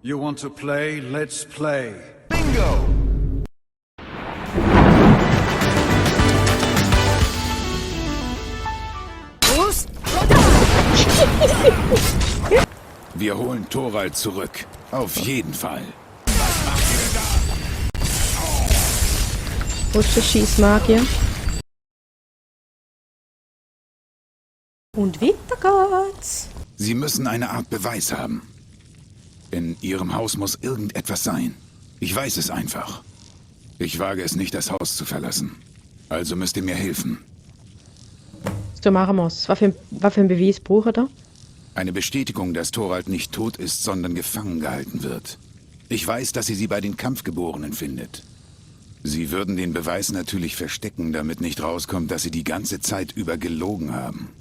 You want to play? Let's play. Bingo! Wir holen Thorald zurück. Auf jeden Fall. Wo ist der Scheissmagier? Und weiter geht's. Sie müssen eine Art Beweis haben. In Ihrem Haus muss irgendetwas sein. Ich weiß es einfach. Ich wage es nicht, das Haus zu verlassen. Also müsst ihr mir helfen. So machen wir's. Was für ein Beweis braucht ihr? Eine Bestätigung, dass Thorald nicht tot ist, sondern gefangen gehalten wird. Ich weiß, dass sie bei den Kampfgeborenen findet. Sie würden den Beweis natürlich verstecken, damit nicht rauskommt, dass sie die ganze Zeit über gelogen haben.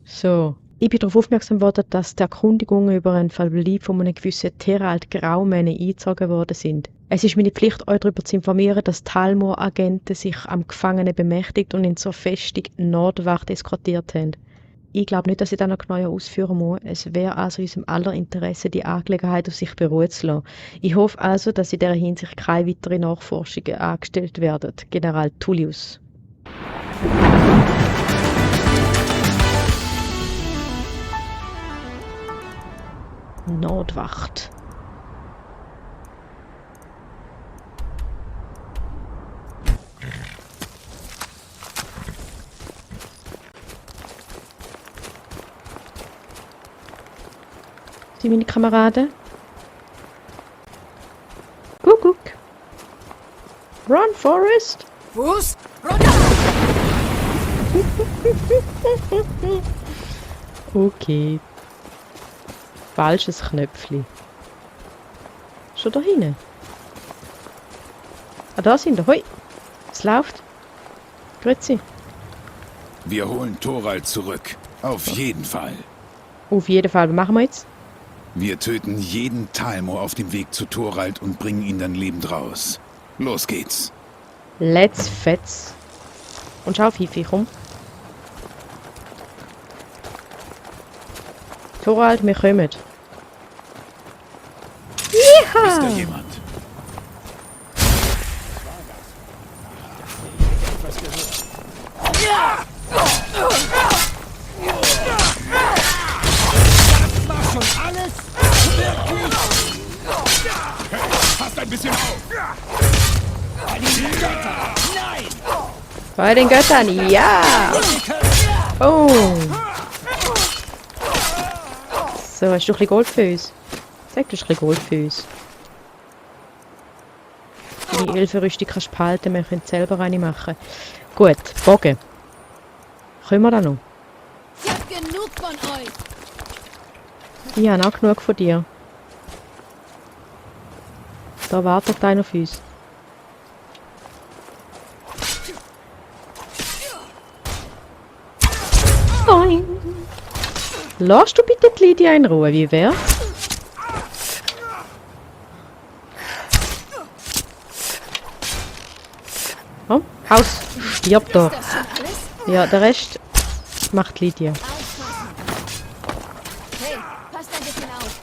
So. Ich bin darauf aufmerksam worden, dass die Erkundigungen über einen Verbleib von einem gewissen Terald Graumänner eingezogen worden sind. Es ist meine Pflicht, euch darüber zu informieren, dass Talmor-Agenten sich am Gefangenen bemächtigt und ihn zur Festung Nordwacht eskortiert haben. Ich glaube nicht, dass ich das noch genauer ausführen muss. Es wäre also in unserem aller Interesse, die Angelegenheit auf sich beruhen zu lassen. Ich hoffe also, dass in dieser Hinsicht keine weiteren Nachforschungen angestellt werden. General Tullius. Nordwacht. Sind meine Kameraden? Kuckuck. Run, Forrest. Fuß runter! Okay. Falsches Knöpfchen. Schon da hinten? Ah, da sind wir. Hoi. Es läuft. Grüezi. Wir holen Thorald zurück. Auf jeden Fall. Auf jeden Fall. Was machen wir jetzt? Wir töten jeden Talmor auf dem Weg zu Thorald und bringen ihn dann lebend raus. Los geht's. Let's fetz. Und schau, Fifi, komm. Thorald, wir kommen. Ist da jemand? War schon alles? Wirklich? Hey, passt ein bisschen auf! Bei den Göttern! Nein! Bei den Göttern, ja! Oh! So, hast du ein bisschen Gold für uns? Sag, du hast ein bisschen Gold für uns. Die Elfenrüstung kannst du behalten, wir können selber eine machen. Gut, Bogen. Können wir da noch? Ich hab genug von euch! Ich habe auch genug von dir. Da wartet einer auf uns. Boing! Lass du bitte die Lydia in Ruhe, wie wär's? Komm, aus! Stirb doch! Das schon alles? Ja, der Rest macht Lydia. Aufpassen! Hey, passt ein bisschen auf!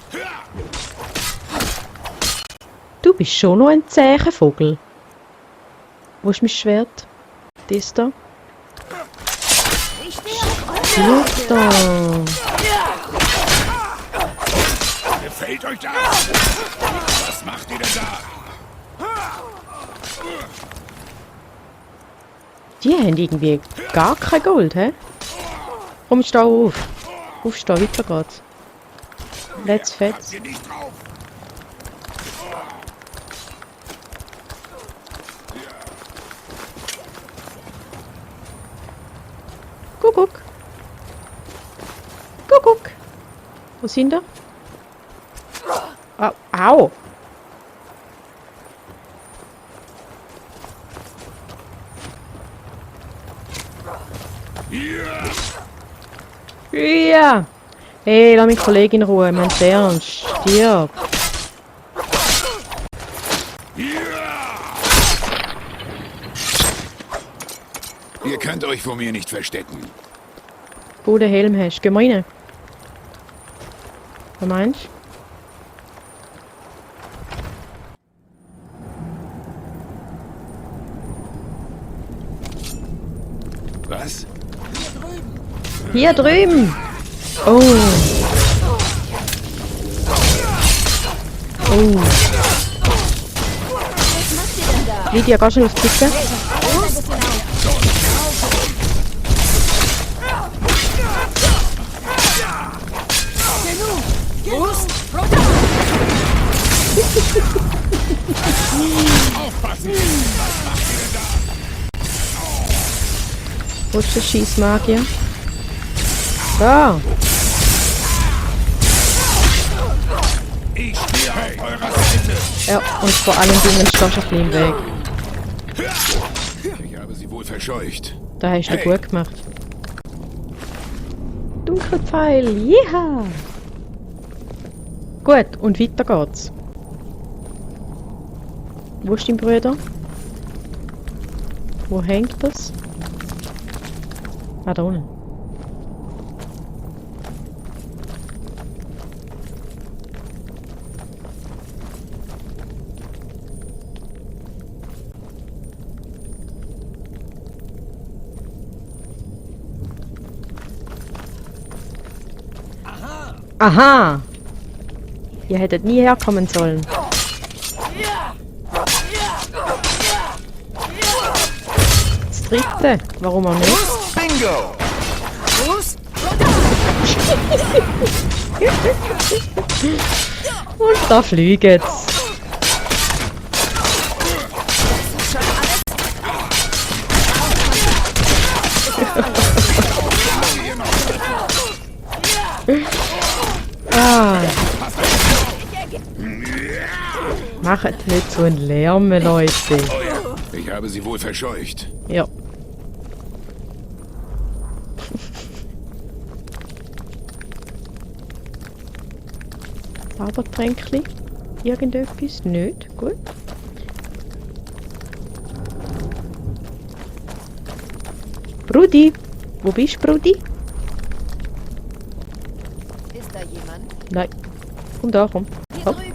Du bist schon noch ein zäher Vogel. Wo ist mein Schwert? Das da? Ich stehe auf euch! Stirb doch! Gefällt euch das? Was macht ihr denn da? Die haben irgendwie gar kein Gold, hä? Komm, steh auf. Aufstehen, weiter geht's. Let's fetz. Ihr nicht drauf? Kuckuck. Kuckuck. Wo sind wir? Au. Au. Ja. Hey, lass mich Kollegin in Ruhe. Mein's ernst. Stirb. Ihr könnt euch vor mir nicht verstecken. Wo du den Helm hast. Geh mal rein. Was meinst du? Hier drüben! Oh! Oh! Was macht ihr denn da? Lydia, geh schon auf die Pizza? Ein bisschen auf. Wo ist der Schießmagier? Da! Ich stehe auf eurer Seite. Ja, und vor allen Dingen stehst du ein bisschen im Weg. Ich habe sie wohl verscheucht. Da hast du Hey. gut gemacht. Dunkelpfeil, jeha! Gut, und weiter geht's. Wo ist dein Bruder? Wo hängt das? Ah, da unten. Aha! Ihr hättet nie herkommen sollen. Das dritte. Warum auch nicht? Bingo! Und da fliegt's. Ah. Macht nicht so einen Lärm, Leute. Ich habe sie wohl verscheucht. Ja. Zaubertränkli? Irgendetwas? Nicht? Gut. Brudi! Wo bist du, Brudi? Ist da jemand? Nein. Komm da, komm. Hier Komm. drüben.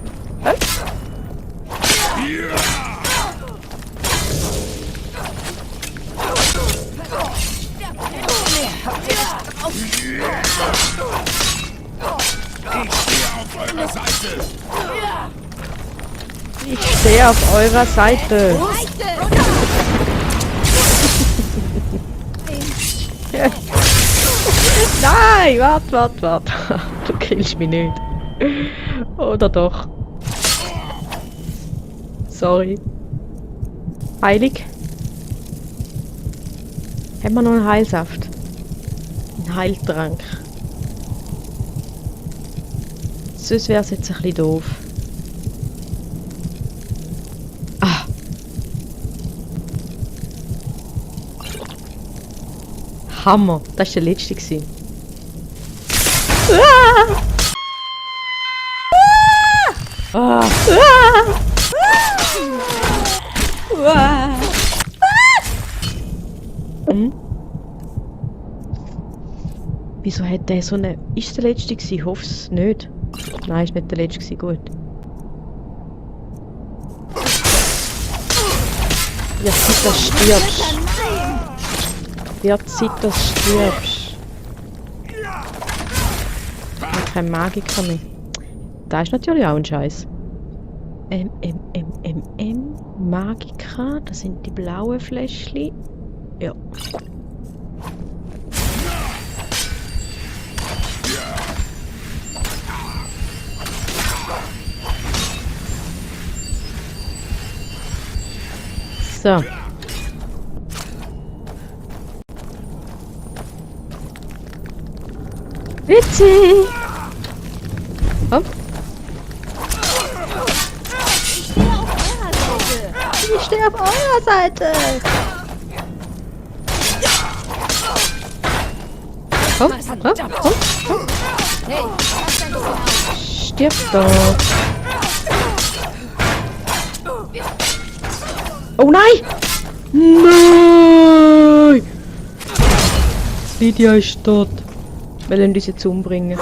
Ich stehe auf eurer Seite. Ich stehe auf eurer Seite. Nein, wart. Du killst mich nicht. Oder doch? Sorry. Heilig? Haben wir noch einen Heilsaft? Einen Heiltrank? Sonst wäre es jetzt ein bisschen doof. Ah! Hammer! Das war der letzte gewesen. Ah! Hm? Wieso hat der so eine... Ist der letzte gewesen? Ich hoffe es nicht. Nein, ist nicht der letzte gewesen. Gut. Wird Zeit, dass du stirbst. Wird Zeit, dass du stirbst. Ich habe keinen Magiker mehr. Da ist natürlich auch ein Scheiß. Magika, das sind die blauen Fläschchen. Ja. So. Witzig! Komm. Ich stehe auf eurer Seite! Komm. Hey, passt ein bisschen auf. Stirb doch! Oh nein! Nein! Lydia ist tot. Wir wollen uns jetzt umbringen.